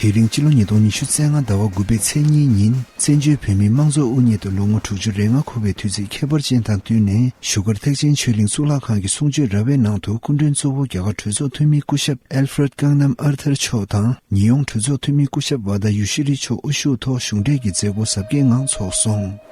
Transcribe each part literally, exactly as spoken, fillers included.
དེ་རིང་སྤྱི་ལོ་ཉིས་སྟོང་ཉི་ཤུ་རྩ་ལྔ་ཟླ་བ་དགུ་པའི་ཚེས་གཉིས་ཉིན་བཙན་བྱོལ་བོད་མིའི་དམངས་གཙོ་དབུ་བརྙེས་ཏེ་ལོ་ངོ་དྲུག་ཅུ་རེ་ལྔ་འཁོར་བའི་དུས་ཚིགས་ཁྱད་པར་ཅན་དང་བསྟུན་ནས་བཞུགས་སྒར་ཐེག་ཆེན་ཆོས་གླིང་གཙུག་ལག་ཁང་གི་གསུང་ཆོས་ར་བའི་ནང་དུ་སྐུ་མགྲོན་གཙོ་བོ་རྒྱ་གར་གྲོས་ཚོགས་འཐུས་མི་སྐུ་ཞབས་ཨལ་ཧྥ་རད་ཀང་ནམ་ཨར་ཐར་མཆོག་དང་ཉེ་ཡོང་གྲོས་ཚོགས་འཐུས་མི་སྐུ་ཞབས་ཝ་ད་ཡུ་ཤི་རི་མཆོག་དབུ་བཞུགས་ཐོག་གཞུང་འབྲེལ་གྱི་མཛད་སྒོ་གཟབ་རྒྱས་ངང་ཚོགས་སོང་།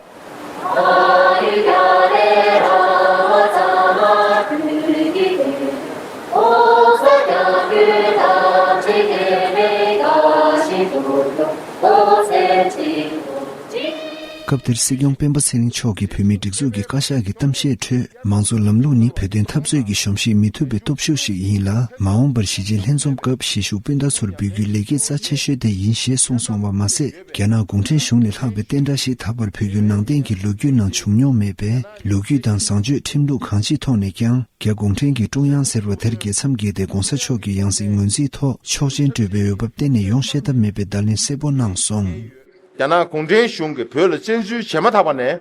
སྐབས་དེར་སྲིད་སྐྱོང་སྤེན་པ་ཚེ་རིང་མཆོག་གིས་བོད་མིའི་སྒྲིག་འཛུགས་ཀྱི་བཀའ་ཤག་གི་གཏམ་བཤད་ཁྲོད། མང་གཙོ་ལམ་ལུགས་ནི་བོད་དོན་འཐབ་རྩོད་ཀྱི་གཞོམ་གཞིག་མི་ཐུབ་པའི་སྟོབས་ཤུགས་ཤིག་ཡིན་ལ། མ་འོངས་པར་གཞིས་བྱེས་ལྷན་འཛོམས་སྐབས་གཞིས་བཞུགས་སྤུན་ཟླ་ཚོར་འབོད་སྐུལ་ལེགས་སྐྱེས་རྩ་ཆེ་ཤོས་དེ་ཡིན་ཞེས་གསུངས་སོང་བ་མ་ཟད། རྒྱ་ནག་གུང་ཁྲན་གཞུང་ལས་ལྷག་པའི་བསྟན་དགྲ་ཞིག་ད་བར་བོད་བརྒྱུད་ནང་བསྟན་གྱི་ལོ་རྒྱུས་ནང་བྱུང་མྱོང་མེད་པས། ལོ་རྒྱུས་དང་བཟང་སྤྱོད་ཁྲིམས་ལུགས་གང་ཅིའི་ཐོག་ནས་ཀྱང་རྒྱ་གུང་ཁྲན་གྱི་ཀྲུང་དབྱང་ཟེར་བ་དེར་རྒྱལ་མཚམས་བརྒལ་ཏེ་གོང་ས་མཆོག་གི་ཡང་སྲིད་ངོས་འཛིན་ཐོག་ཆོག་མཆན་སྤྲོད་པའི་འོས་བབ་གཏན་ནས་ཡོང་ཤེས་ཐབས་མེད་པའི་བརྡ་ལན་གསལ་པོ་གནང་སོང་། རྒྱ་ནག་གུང་ཁྲན་གཞུང་གིས་བོད་ལ་བཙན་འཛུལ་བྱས་མ་ཐག་པ་ནས།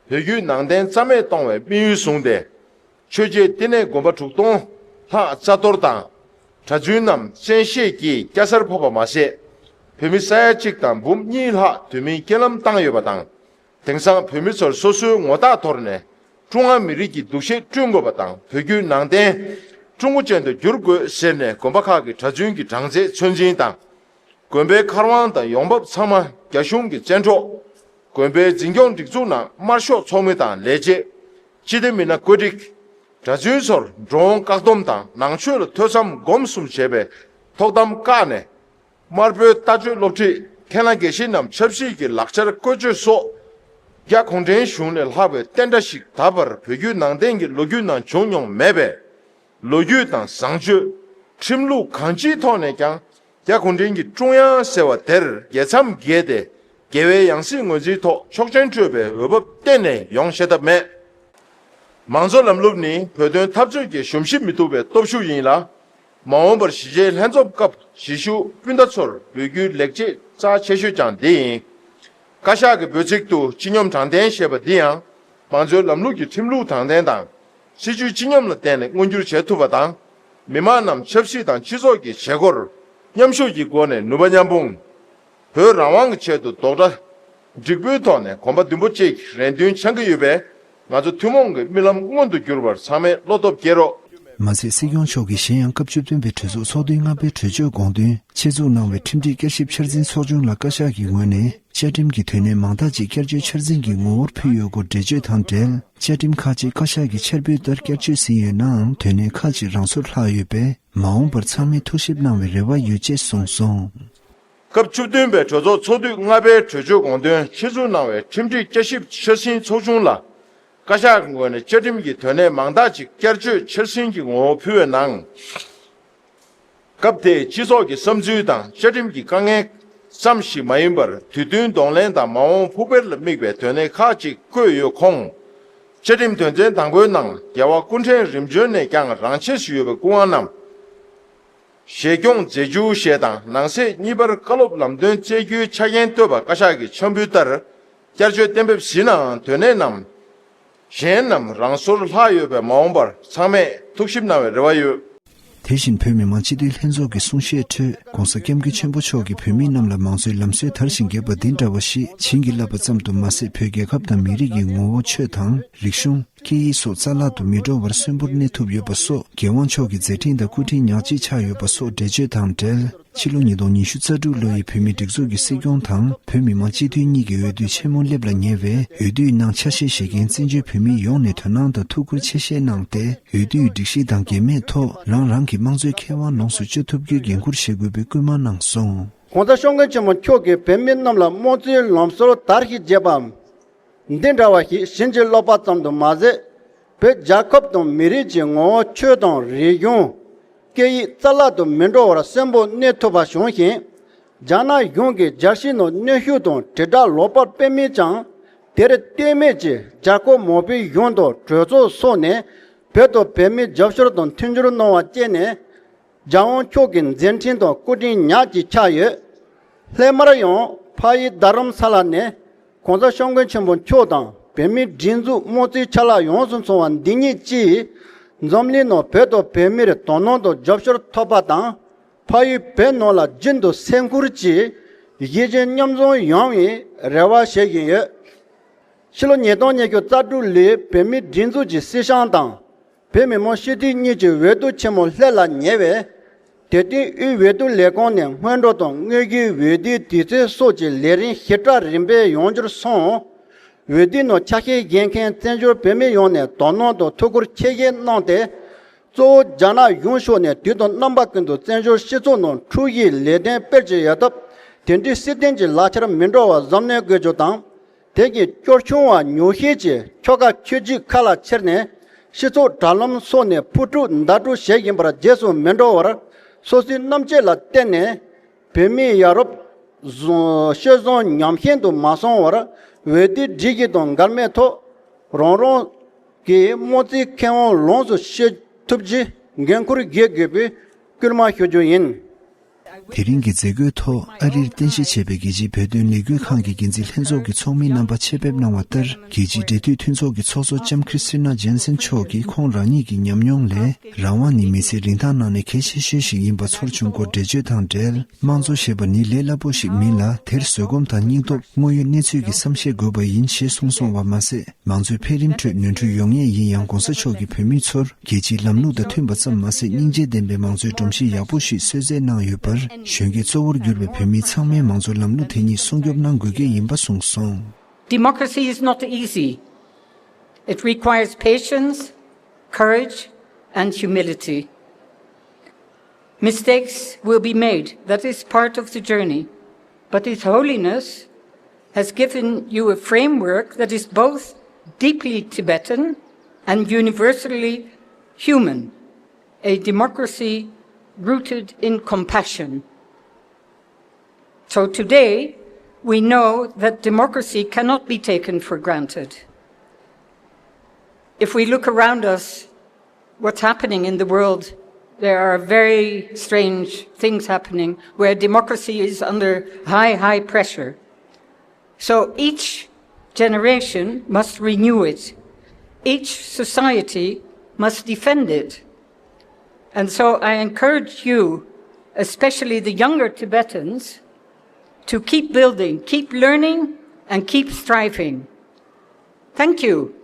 བོད་བརྒྱུད་ནང་བསྟན་རྩ་མེད་གཏོང་བའི་དམིགས་ཡུལ་བཟུང་སྟེ། ཆོས་རྗེ་བསྟི་གནས་དགོན་པ་དྲུག་སྟོང་ལྷག་རྩ་གཏོར་དང་། གྲྭ་བཙུན་རྣམས་བཙན་ཤེད་ཀྱིས་སྐྱ་སར་ཕབ་པ་མ་ཟད། བོད་མི་ས་ཡ་གཅིག་དང་འབུམ་གཉིས་ལྷག་དུས་མིན་རྐྱེན་ལམ་བཏང་ཡོད་པ་དང་། དེང་སང་བོད་མི་ཚོར་སོ་སོའི་ངོ་རྟགས་དོར་ནས། ཀྲུང་ཧྭ་མི་རིགས་ཀྱི་འདུ་ཤེས་བསྐྲུན་དགོས་པ་དང་། བོད་བརྒྱུད་ནང་བསྟན་ཀྲུང་གོ་ཅན་དུ་བསྒྱུར་དགོས་ཟེར་ནས། དགོན་པ་ཁག་གི་གྲྭ་བཙུན་གྱི་གྲངས་ཚད་ཚོད་འཛིན་དང་། དགོན་པའི་མཁར་དབང་དང་ཡོང་འབབ་ཚང་མ་རྒྱ་གཞུང་གི་བཙན་འཕྲོག་དགོན་པའི་འཛིན་སྐྱོང་སྒྲིག་འཛུགས་ནང་དམར་ཤོག་ཚོགས་མི་དང་ལས་བྱེད། སྤྱི་བདེ་མི་སྣ་བཀོད་སྒྲིག་གྲྭ་བཙུན་ཚོར་འགྲོ་འོང་བཀག་སྡོམ་དང་། ནང་ཆོས་ལ་ཐོས་བསམ་སྒོམ་གསུམ་བྱེད་པའི་ཐོག་གཏམ་བཀག་ནས། དམར་པོའི་ལྟ་སྤྱོད་སློབ་ཁྲིད། མཁན་བླ་དགེ་བཤེས་རྣམས་ཆབ་སྲིད་ཀྱི་ལག་ཆར་བཀོལ་སྤྱོད་སོགས། རྒྱ་གུང་ཁྲན་གཞུང་ལས་ལྷག་པའི་བསྟན་དགྲ་ཞིག་ད་བར་བོད་བརྒྱུད་ནང་བསྟན་གྱི་ལོ་རྒྱུས་ནང་བྱུང་མྱོང་མེད་པས། ལོ་རྒྱུས་དང་བཟང་སྤྱོད། ཁྲིམས་ལུགས་གང་ཅིའི་ཐོག་ནས་ཀྱང་། རྒྱ་གུང་ཁྲན་གྱི་ཀྲུང་དབྱང་ཟེར་བ་དེར་རྒྱལ་མཚམས་བརྒལ་ཏེ། རྒྱལ་བའི་ཡང་སྲིད་ངོས་འཛིན་ཐོག་ཆོག་མཆན་སྤྲོད་པའི་འོས་བབ་གཏན་ནས་ཡོང་ཤེས་ཐབས་མེད། མང་གཙོ་ལམ་ལུགས་ནི་བོད་དོན་འཐབ་རྩོད་ཀྱི་གཞོམ་གཞིག་མི་ཐུབ་པའི་སྟོབས་ཤུགས་ཡིན་ལ། མ་འོངས་པར་གཞིས་བྱེས་ལྷན་འཛོམས་སྐབས་གཞིས་བཞུགས་སྤུན་ཟླ་ཚོར་འབོད་སྐུལ་ལེགས་སྐྱེས་རྩ་ཆེ་ཤོས་ཀྱང་འདི་ཡིན། བཀའ་ཤག་གི་འབོད་ཚིག་ཏུ་སྤྱི་སྙོམས་དྲང་བདེན་ཞེས་པ་འདི་ཡང་། མང་གཙོའི་ལམ་ལུགས་ཀྱི་ཁྲིམས་ལུགས་དྲང་བདེན་དང་། སྲིད་བྱུས་སྤྱི་སྙོམས་ལ་བརྟེན་ནས་མངོན་འགྱུར་བྱེད་ཐུབ་པ་དང་། མི་དམངས་རྣམས་ཆབ་སྲིད་དང་སྤྱི་ཚོགས་ཀྱི་བྱེད་སྒོར་མཉམ་ཞུགས་ཀྱི་སྒོ་ནས་ནུས་པ་མཉམ་སྤུངས། བོད་རང་དབང་གི་ཆེད་དུ་རྡོག་སྒྲ་འགྲིག་པོའི་ཐོག་ནས་གོམ་པ་མདུན་སྤོ་གཅིག་རེ་འདུན་འཆང་གི་ཡོད་པས། ང་ཚོ་ཐུན་མོང་གི་རྨི་ལམ་མངོན་དུ་འགྱུར་བར་ཚང་མས་བློ་སྟོབས་བསྐྱེད་རོགས། མ་ཟད། སྲིད་སྐྱོང་མཆོག་གིས་གཞན་ཡང་སྐབས་བཅུ་བདུན་པའི་གྲོས་ཚོགས་ཚོགས་དུས་ལྔ་པའི་གྲོས་ཆོད་དགོངས་དོན་ཆེད་འཛུགས་གནང་བའི་ཁྲིམས་སྒྲིག་བསྐྱར་ཞིབ་འཆར་ཟིན་ཚོགས་ཆུང་ལ་བཀའ་ཤག་གི་ངོས་ནས་བཅའ་ཁྲིམས་ཀྱི་དོན་གནད་མང་དག་ཅིག་བསྐྱར་བཅོས་འཆར་ཟིན་གྱི་ངོ་བོར་ཕུལ་ཡོད་སྐོར་འགྲེལ་བརྗོད་དང་འབྲེལ། བཅའ་ཁྲིམས་ཁག་ཅིག་བཀའ་ཤག་གིས་འཆར་འབུལ་ལྟར་བསྐྱར་བཅོས་ཟིན་ཡོད་ནའང་། དོན་གནད་ཁག་ཅིག་རང་སོར་ལྷག་ཡོད་པས། མ་འོངས་པར་ཚང་མས་ཐུགས་ཞིབ་གནང་བའི་རེ་བ་ཡོད་ཅེས་གསུངས་སོང་། སྐབས་བཅུ་བདུན་པའི་གྲོས་ཚོགས་ཚོགས་དུས་ལྔ་པའི་གྲོས་ཆོད་དགོངས་དོན་ཆེད་འཛུགས་གནང་བའི་ཁྲིམས་སྒྲིག་བསྐྱར་ཞིབ་འཆར་ཟིན་ཚོགས་ཆུང་ལ། བཀའ་ཤག་གི་ངོས་ནས་བཅའ་ཁྲིམས་ཀྱི་དོན་གནད་མང་དག་ཅིག་བསྐྱར་བཅོས་འཆར་ཟིན་གྱི་ངོ་བོ་ཕུལ་བའི་ནང་། སྐབས་དེའི་སྤྱི་ཚོགས་ཀྱི་བསམ་ཚུལ་དང་བཅའ་ཁྲིམས་ཀྱི་དཀའ་ངལ་ཙམ་ཞིག་མ་ཡིན་པར། དུས་བསྟུན་གདོང་ལེན་དང་མ་འོངས་ཕུགས་འཕེར་ལ་དམིགས་པའི་དོན་གནད་ཁག་ཅིག་བཀོད་ཡོད་ཁོངས། བཅའ་ཁྲིམས་དོན་ཚན་དང་པོའི་ནང་། རྒྱལ་བ་སྐུ་ཕྲེང་རིམ་བྱོན་ནས་ཀྱང་རང་ཆས་སུ་ཡོད་པའི་སྐུ་དབང་རྣམས། བཞེས་སྐྱོང་མཛད་འཇུག་ཞེས་དང་། ནང་གསེས་གཉིས་པར་བཀའ་སློབ་ལམ་སྟོན་སྩལ་རྒྱུའི་ཆ་རྐྱེན་བཏོད་པ་བཀའ་ཤག་གིས་འཆར་འབུལ་ལྟར་བསྐྱར་བཅོས་གཏན་འབེབས་ཟིན་ནའང་། དོན་གནད་རྣམས་གཞན་རྣམས་རང་སོར་ལྷག་ཡོད་པས། མ་འོངས་པར་ཚང་མས་ཐུགས་ཞིབ་གནང་བའི་རེ་བ་ཡོད། དེ་བཞིན་བོད་མི་མང་སྤྱི་འཐུས་ལྷན་ཚོགས་ཀྱི་གསུང་བཤད་ཁྲོད། ྋགོང་ས་ྋསྐྱབས་མགོན་ཆེན་པོ་མཆོག་གིས་བོད་མི་རྣམས་ལ་མང་གཙོའི་ལམ་སྲོལ་དར་ཞིང་རྒྱས་པ་འདི་འདྲ་བ་ཞིག་བྱིན་གྱིས་བརླབས་པ་ཙམ་དུ་མ་ཟད། བོད་རྒྱལ་ཁབ་དང་མི་རིགས་ཀྱི་ངོ་བོ། ཆོས་དང་རིག་གཞུང་། སྐད་ཡིག་སོགས་རྩ་བརླག་ཏུ་མི་འགྲོ་བར་གསོན་པོར་གནས་ཐུབ་ཡོད་པ་སོགས། རྒྱལ་དབང་མཆོག་གི་མཛད་འཕྲིན་དང་སྐུ་དྲིན་ཉག་གཅིག་ཆགས་ཡོད་པ་སོགས་འགྲེལ་བརྗོད་དང་འབྲེལ། ཕྱི་ལོ་ཉིས་སྟོང་ཉི་ཤུ་རྩ་དྲུག་ལོ་ཡི་བོད་མིའི་སྒྲིག་འཛུགས་ཀྱི་སྲིད་སྐྱོང་དང་བོད་མི་མང་སྤྱི་འཐུས་གཉིས་ཀྱི་འོས་བསྡུའི་ཆེན་མོ་སླེབས་ལ་ཉེ་བས། འོས་བསྡུའི་ནང་ཆ་ཤས་བཞེས་མཁན་བཙན་བྱོལ་བོད་མི་ཡོངས་ནས་དོ་སྣང་དང་ཐུགས་ཁུར་ཆེ་བཞེས་གནང་སྟེ། འོས་བསྡུའི་སྒྲིག་གཞི་དང་འགལ་མེད་ཐོག་རང་རང་གི་དམངས་གཙོའི་ཁེ་དབང་ལོངས་སུ་སྤྱོད་ཐུབ་རྒྱུའི་འགན་འཁུར་བཞེས་དགོས་པའི་སྐུལ་མ་གནང་སོང་། ྋགོང་ས་ྋསྐྱབས་མགོན་ཆེན་པོ་མཆོག་གིས་བོད་མི་རྣམས་ལ་དམངས་གཙོའི་ལམ་སྲོལ་དར་ཞིང་རྒྱས་པའམ། འདི་འདྲ་བ་ཞིག་བྱིན་གྱིས་རློབ་པ་ཙམ་དུ་མ་ཟད། བོད་རྒྱལ་ཁབ་དང་མི་རིགས་ཀྱི་ངོ་བོ། ཆོས་དང་རིག་གཞུང་། སྐད་ཡིག་རྩ་བརླག་ཏུ་མི་འགྲོ་བར་གསོན་པོ་གནས་ཐུབ་པ་བྱུང་ཞིང་། རྒྱ་ནག་གཞུང་གིས་རྒྱལ་སྤྱིའི་ནང་གནོན་ཤུགས་དང་དྲིལ་བསྒྲགས་ལོག་པར་སྤེལ་མིན་ཀྱང་། དེར་ལྟོས་མེད་ཀྱིས་རྒྱལ་ཁབ་མང་པོའི་གཞུང་དང་གྲོས་ཚོགས་སོགས་ནས་བོད་དང་བོད་མིའི་རྒྱབ་སྐྱོར་དང་མཐུན་འགྱུར་གནང་བ་བཅས་ནས། རྒྱལ་དབང་མཆོག་གི་མཛད་འཕྲིན་དང་སྐུ་དྲིན་ཉག་གཅིག་ཆགས་ཡོད། སླད་མར་ཡང་ཕ་ཡུལ་རྡ་རམ་ས་ལ་ནས་ྋགོང་ས་ྋསྐྱབས་མགོན་ཆེན་པོ་མཆོག་དང་བོད་མིའི་སྒྲིག་འཛུགས་དམངས་གཙོའི་ཆ་ལག་ཡོངས་སུ་ཚང་བ་འདི་ཉིད་ཀྱིས་འཛམ་གླིང་ནང་བོད་དང་བོད་མིར་དོ་སྣང་དང་རྒྱབ་སྐྱོར་ཐོབ་པ་དང་། ཕ་ཡུལ་བོད་ནང་ལ་རྒྱུན་དུ་སེམས་ཁུར་གྱིས་གཞིས་བྱེས་མཉམ་འཛོམས་ཡོང་བའི་རེ་བ་བྱེད་བཞིན་ཡོད། ཕྱི་ལོ་ཉིས་སྟོང་ཉི་ཤུ་རྩ་དྲུག་ལོའི་བོད་མིའི་སྒྲིག་འཛུགས་ཀྱི་སྲིད་བྱང་དང་། བོད་མི་མང་སྤྱི་འཐུས་གཉིས་ཀྱི་འོས་བསྡུ་ཆེན་མོ་སླེབས་ལ་ཉེ་བས། དེར་བརྟེན་དབུས་འོས་བསྡུ་ལས་ཁང་ནས་སྔོན་འགྲོ་དང་དངོས་བརྒྱུད་འོས་བསྡུའི་དུས་ཚོད་སོགས་ཀྱི་ལས་རིམ་ཞིབ་ཕྲ་རིམ་པས་ཡོང་རྒྱུར་སོང་། འོས་བསྡུའི་ནང་ཆ་ཤས་བཞེས་མཁན་བཙན་བྱོལ་བོད་མི་ཡོངས་ནས་དོ་སྣང་དང་ཐུགས་ཁུར་ཆེ་བཞེས་གནང་སྟེ། གཙོ་བོ་རྒྱ་ནག་གཞུང་ཕྱོགས་ནས་དུས་དང་རྣམ་པ་ཀུན་ཏུ་བཙན་བྱོལ་སྤྱི་ཚོགས་ནང་འཁྲུག་གཞིའི་ལས་དོན་སྤེལ་གྱི་ཡོད་སྟབས། དེ་འདྲའི་སྲིད་དོན་གྱི་ལག་ཆར་མི་འགྲོ་བར་གཟབ་ནན་དགོས་རྒྱུ་དང་། དེ་བཞིན་སྐྱོ་ཆུང་བ་ཉུང་ཤས་ཀྱིས་ཁྱོ་ག་ཁྱོ་ཇུས་ཁ་ལ་ཁྱེར་ནས། སྤྱི་ཚོགས་དྲ་ལམ་སོགས་ནས་ཕུ་དཀྲུག་མདའ་དཀྲུག་བྱེད་བཞིན་པར་རྗེས་སུ་མི་འགྲོ་བར། སོ་སོའི་རྣམ་དཔྱོད་ལ་བརྟེན་ནས། བོད་མིའི་ཡ་རབས་བཟང་སྤྱོད་བཟང་ཉམས་ཞན་དུ་མ་སོང་བར། འོས་བསྡུའི་སྒྲིག་གཞི་དང་འགལ་མེད་ཐོག་རང་རང་གི་དམངས་གཙོའི་ཁེ་དབང་ལོངས་སུ་སྤྱོད་ཐུབ་རྒྱུའི་འགན་འཁུར་བཞེས་དགོས་པའི་སྐུལ་མ་ཞུ་རྒྱུ་ཡིན། དེ་རིང་གི་མཛད་སྒོའི་ཐོག་ཨ་རིར་རྟེན་གཞི་བྱས་པའི་རྒྱལ་སྤྱིའི་བོད་དོན་ལས་འགུལ་ཁང་གི་འགན་འཛིན་ལྷན་ཚོགས་ཀྱི་ཚོགས་མིའི་རྣམ་པ་ཆེད་ཕེབས་གནང་བ་ལྟར། རྒྱལ་སྤྱིའི་འབྲེལ་མཐུད་མཐུན་ཚོགས་ཀྱི་ཚོགས་གཙོ་ལྕམ་ཁྲི་སི་ཊི་ན་ཇན་སན་མཆོག་གིས་ཁོང་རང་ཉིད་ཀྱི་ཉམས་མྱོང་ལས། རང་དབང་ནི་མི་ཚེའི་རིན་ཐང་ནང་ནས་གལ་ཆེ་ཤོས་ཤིག་ཡིན་པ་ཚོར་བྱུང་སྐོར་འགྲེལ་བརྗོད་དང་འབྲེལ། དམངས་གཙོ་ཞེས་པ་ནི་ལས་སླ་པོ་ཞིག་མིན་ལ། དེར་བཟོད་སྒོམ་དང་སྙིང་སྟོབས། དངོས་ཡོད་གནས་ཚུལ་གྱི་བསམ་ཤེས་དགོས་པ་ཡིན་ཞེས་གསུངས་སོང་བ་མ་ཟད། མང་གཙོའི་འཕེལ་རིམ་ཁྲོད་ནོར་འཁྲུལ་ཡོང་ངེས་ཡིན་ཡང་། ྋགོང་ས་མཆོག་གིས་བོད་མི་ཚོར་རྒྱལ་སྤྱིའི་ལམ་ལུགས་དང་མཐུན་པ་ཙམ་མ་ཟད། སྙིང་རྗེ་ལྡན་པའི་མང་གཙོའི་སྒྲོམ་གཞི་ཡག་པོ་ཞིག་གསོལ་སྩལ་གནང་ཡོད་པར། གཞོན་སྐྱེས་གཙོ་བོར་གྱུར་པའི་བོད་མིས་ཚང་མས་མང་གཙོའི་ལམ་ལུགས་དེ་ཉིད་སྲུང་སྐྱོབ་གནང་དགོས་གལ་ཡིན་པ་གསུངས་སོང་། Democracy is not easy. It requires patience, courage, and humility. Mistakes will be made. That is part of the journey. But His Holiness has given you a framework that is both deeply Tibetan and universally human, a democracy rooted in compassion. So today, we know that democracy cannot be taken for granted. If we look around us, what's happening in the world, there are very strange things happening where democracy is under high, high pressure. So each generation must renew it. Each society must defend it. And so I encourage you, especially the younger Tibetans, to keep building, keep learning, and keep striving. Thank you.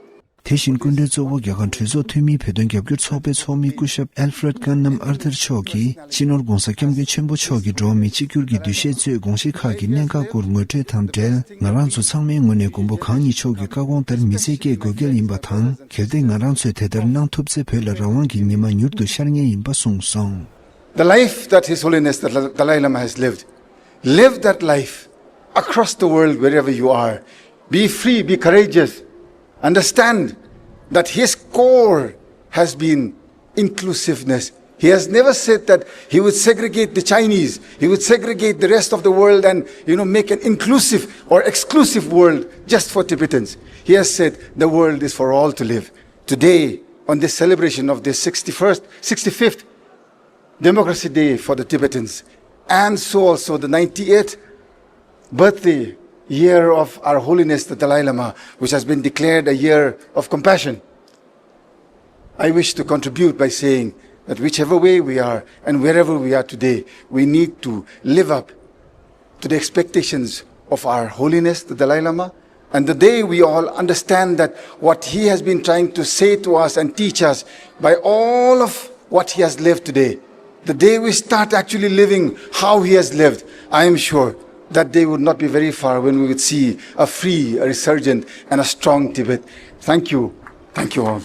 དེ་བཞིན་སྐུ་མགྲོན་གཙོ་བོ་རྒྱལ་ཁབ་གྲོས་ཚོགས་འཐུས་མིའི་བོད་དོན་རྒྱབ་སྐྱོར་ཚོགས་པའི་ཚོགས་མི་སྐུ་ཞབས་ཨལ་ཧྥི་རེད་ཀན་ནམ་ཨར་ཐར་མཆོག་གིས། སྤྱི་ནོར་ྋགོང་ས་ྋསྐྱབས་མགོན་ཆེན་པོ་མཆོག་གིས་འགྲོ་བ་མིའི་གཅིག་གྱུར་གྱི་འདུ་ཤེས་གཙོས་དགོངས་གཞི་ཁག་གི་གནད་འགག་སྐོར་ངོ་སྤྲོད་དང་འབྲེལ། ང་རང་ཚོ་ཚང་མའི་ངོས་ནས་མགོན་པོ་གང་ཉིད་མཆོག་གི་བཀའ་དགོངས་ལྟར་མི་ཚེ་སྐྱེལ་དགོས་གལ་ཡིན་པ་དང་། གལ་ཏེ་ང་རང་ཚོས་དེ་ལྟར་གནང་ཐུབ་ཚེ། བོད་ལ་རང་དབང་གི་ཉི་མ་མྱུར་དུ་ཤར་ངེས་ཡིན་པ་གསུངས་སོང་། The life that His Holiness the Dalai Lama has lived, live that life across the world, wherever you are. Be free, be courageous. Understand that his core has been inclusiveness. He has never said that he would segregate the Chinese, he would segregate the rest of the world and, you know, make an inclusive or exclusive world just for Tibetans. He has said the world is for all to live. Today, on this celebration of this sixty-first, sixty-fifth Democracy Day for the Tibetans, and so also the ninety-eighth birthday year of Our Holiness the Dalai Lama, which has been declared a year of compassion. I wish to contribute by saying that whichever way we are and wherever we are today, we need to live up to the expectations of Our Holiness the Dalai Lama. And the day we all understand that what he has been trying to say to us and teach us by all of what he has lived today, the day we start actually living how he has lived, I am sure that day would not be very far when we would see a free, a resurgent, and a strong Tibet. Thank you. Thank you all.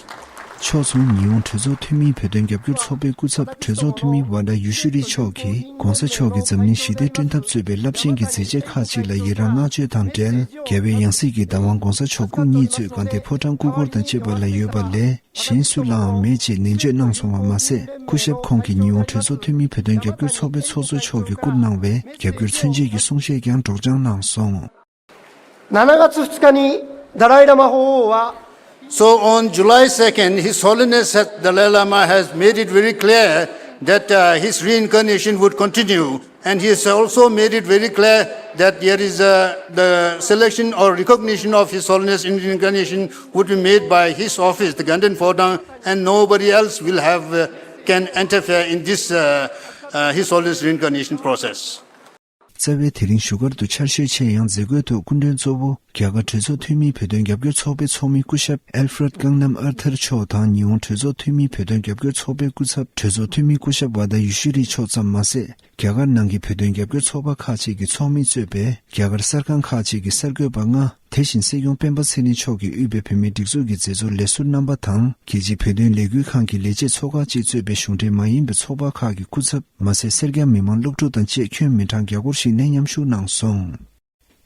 ཕྱོགས་མཚུངས་ཉི་ཧོང་གྲོས་ཚོགས་འཐུས་མིའི་བོད་དོན་རྒྱབ་སྐྱོར་ཚོགས་པའི་སྐུ་ཚབ་གྲོས་ཚོགས་འཐུས་མི་ཝཱ་ཌ་ཡུ་ཤུ་རི་མཆོག་གིས། ྋགོང་ས་མཆོག་གིས་འཛམ་གླིང་ཞི་བདེ་བསྐྲུན་ཐབས་གཙོས་པའི་རླབས་ཆེན་གྱི་མཛད་རྗེས་ཁག་ཅིག་ལ་ཡི་རངས་བསྔགས་བརྗོད་དང་འབྲེལ། རྒྱལ་བའི་ཡང་སྲིད་ཀྱི་བདག་དབང་ྋགོང་ས་མཆོག་སྐུ་ཉིད་གཙོས་དགའ་ལྡན་ཕོ་བྲང་སྐུ་འཁོར་དང་བཅས་པ་ལ་ཡོད་པ་ལས་གཞན་སུ་ལའང་མེད་ཅེས་ནན་བརྗོད་གནང་སོང་བ་མ་ཟད། སྐུ་ཞབས་ཁོང་གིས་ཉི་ཧོང་གྲོས་ཚོགས་འཐུས་མིའི་བོད་དོན་རྒྱབ་སྐྱོར་ཚོགས་པའི་ཚོགས་གཙོ་མཆོག་གིས་བསྐུར་གནང་བའི་རྒྱབ་སྐྱོར་མཚོན་བྱེད་ཀྱི་གསུང་བཤད་ཀྱང་སྒྲོག་སྦྱང་གནང་སོང་། しちがつふつかにダライ・ラマ法王は So on July second, His Holiness the Dalai Lama has made it very clear that uh, his reincarnation would continue. And he has also made it very clear that there is a, the selection or recognition of His Holiness in reincarnation would be made by his office, the Ganden Phodrang, and nobody else will have uh, can interfere in this uh, Uh, his always reincarnation process. རྩ་བའི་དེ་རིང་བཞུགས་སྒར་དུ་ཆར་ཞོད་ཆེ་ཡང་མཛད་སྒོའི་ཐོག་སྐུ་མགྲོན་གཙོ་བོ་རྒྱ་གར་གྲོས་ཚོགས་འཐུས་མིའི་བོད་དོན་རྒྱབ་སྐྱོར་ཚོགས་པའི་ཚོགས་མི་སྐུ་ཞབས་Alfred Gangnam Arthur མཆོག་དང་ཉི་ཧོང་གྲོས་ཚོགས་འཐུས་མིའི་བོད་དོན་རྒྱབ་སྐྱོར་ཚོགས་པའི་སྐུ་ཚབ་གྲོས་ཚོགས་འཐུས་མི་སྐུ་ཞབས་Wada Yushiri མཆོག་ཙམ་མ་ཟད། རྒྱ་གར་ནང་གི་བོད་དོན་རྒྱབ་སྐྱོར་ཚོགས་པ་ཁག་ཅིག་གི་ཚོགས་མི་གཙོས་པའི་རྒྱ་གར་གསར་ཁང་ཁག་ཅིག་གི་གསར་འགོད་པ་ལྔ། དེ་བཞིན་སྲིད་སྐྱོང་སྤེན་པ་ཚེ་རིང་མཆོག་གིས་དབུས་པའི་བོད་མིའི་སྒྲིག་འཛུགས་ཀྱི་མཛད་གཙོ་ལས་ཟུར་རྣམ་པ་དང་། རྒྱལ་སྤྱིའི་བོད་དོན་ལས་འགུལ་ཁང་གི་ལས་བྱེད་ཚོ་ཁག་ཅིག་གཙོས་པའི་གཞུང་འབྲེལ་མ་ཡིན་པའི་ཚོགས་པ་ཁག་གི་སྐུ་ཚབ་མ་ཟད། སེར་སྐྱ་མི་མང་སློབ་ཕྲུག་དང་བཅས་ཁྱོན་མི་གྲངས་བརྒྱ་སྐོར་ཞིག་གནས་མཉམ་ཞུགས་གནང་སོང་།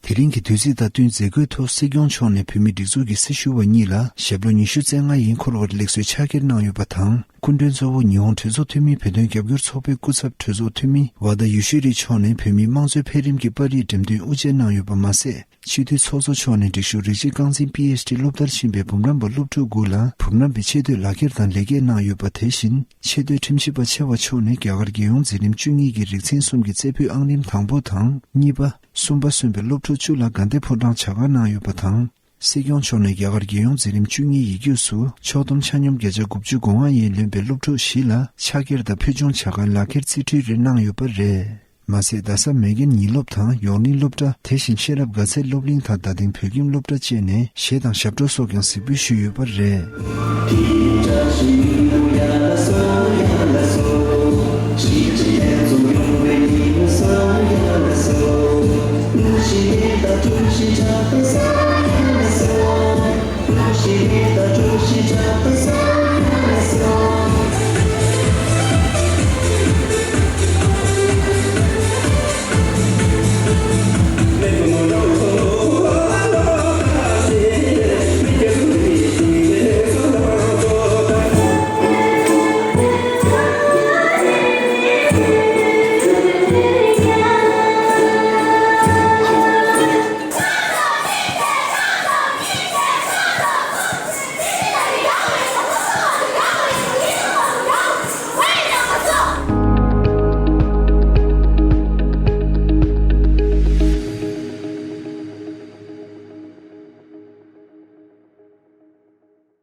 དེ་རིང་གི་དུས་ཚིགས་དང་བསྟུན་མཛད་སྒོའི་ཐོག་སྲིད་སྐྱོང་མཆོག་ནས་བོད་མིའི་སྒྲིག་འཛུགས་ཀྱི་སྲི་ཞུ་བ་གཉིས་ལ་ཞབས་ལོ་ཉི་ཤུ་རྩ་ལྔ་ཡིན་འཁོར་བར་ལེགས་གསོལ་ཕྱག་འཁྱེར་གནང་ཡོད་པ་དང་། སྐུ་མགྲོན་གཙོ་བོ་ཉི་ཧོང་གྲོས་ཚོགས་འཐུས་མིའི་བོད་དོན་རྒྱབ་སྐྱོར་ཚོགས་པའི་སྐུ་ཚབ་གྲོས་ཚོགས་འཐུས་མི་Wada Yushiri མཆོག་ནས་བོད་མིའི་དམངས་གཙོའི་འཕེལ་རིམ་གྱི་པར་རིས་འགྲེམས་སྟོན་དབུ་འབྱེད་གནང་ཡོད་པ་མ་ཟད། སྤྱི་འཐུས་ཚོགས་གཙོ་མཆོག་ནས་སྒྲིག་ཞུགས་རིགས་གཅིག་རྐང་འཛིན་པི་ཨེཆ་ཌི་སློབ་མཐར་ཕྱིན་པའི་འབུམ་རམས་པ་སློབ་ཕྲུག་དགུ་ལ་འབུམ་རམས་པའི་ཆེ་བསྟོད་ལག་འཁྱེར་དང་ལེགས་སྐྱེས་གནང་ཡོད་པ། དེ་བཞིན་ཆེ་བསྟོད་ཁྲིམས་ཞིབ་པ་ཆེ་བ་མཆོག་ནས་རྒྱ་གར་རྒྱལ་ཡོངས་འཛིན་རིམ་བཅུ་གཉིས་ཀྱི་རིག་ཚན་གསུམ་གྱི་རྩེ་ཕུད་ཨང་རིམ་དང་པོ་དང་གཉིས་པ། གསུམ་པ་སོན་པའི་སློབ་ཕྲུག་བཅུ་ལ་དགའ་ལྡན་ཕོ་བྲང་བྱ་དགའ་གནང་ཡོད་པ་དང་། སྲིད་སྐྱོང་མཆོག་ནས་རྒྱ་གར་རྒྱལ་ཡོངས་འཛིན་རིམ་བཅུ་གཉིས་ཡིག་རྒྱུགས་སུ་ཕྱོགས་བསྡོམས་ཆ་སྙོམས་བརྒྱ་ཆ་དགུ་བཅུ་གོ་ལྔ་ཡན་ལོན་པའི་སློབ་ཕྲུག་བཞི་ལ་ཕྱག་འཁྱེར་དང་ཕུལ་བྱུང་བྱ་དགའ་ལག་འཁྱེར་རྩིས་འཕྲུལ་རེ་གནང་ཡོད་པ་རེད། མ་ཟད། རྡ་ས་མེག་གྷན་ཉིན་སློབ་དང་ཡོག་གླིང་སློབ་གྲྭ། དེ་བཞིན་ཤེས་རབ་དགའ་ཚལ་སློབ་གླིང་དང་རྡ་སྟེང་བོད་ཁྱིམ་སློབ་གྲྭ་བཅས་ནས་གཞས་དང་ཞབས་བྲོ་སོགས་ཀྱང་གཟིགས་འབུལ་ཞུས་ཡོད་པ་རེད།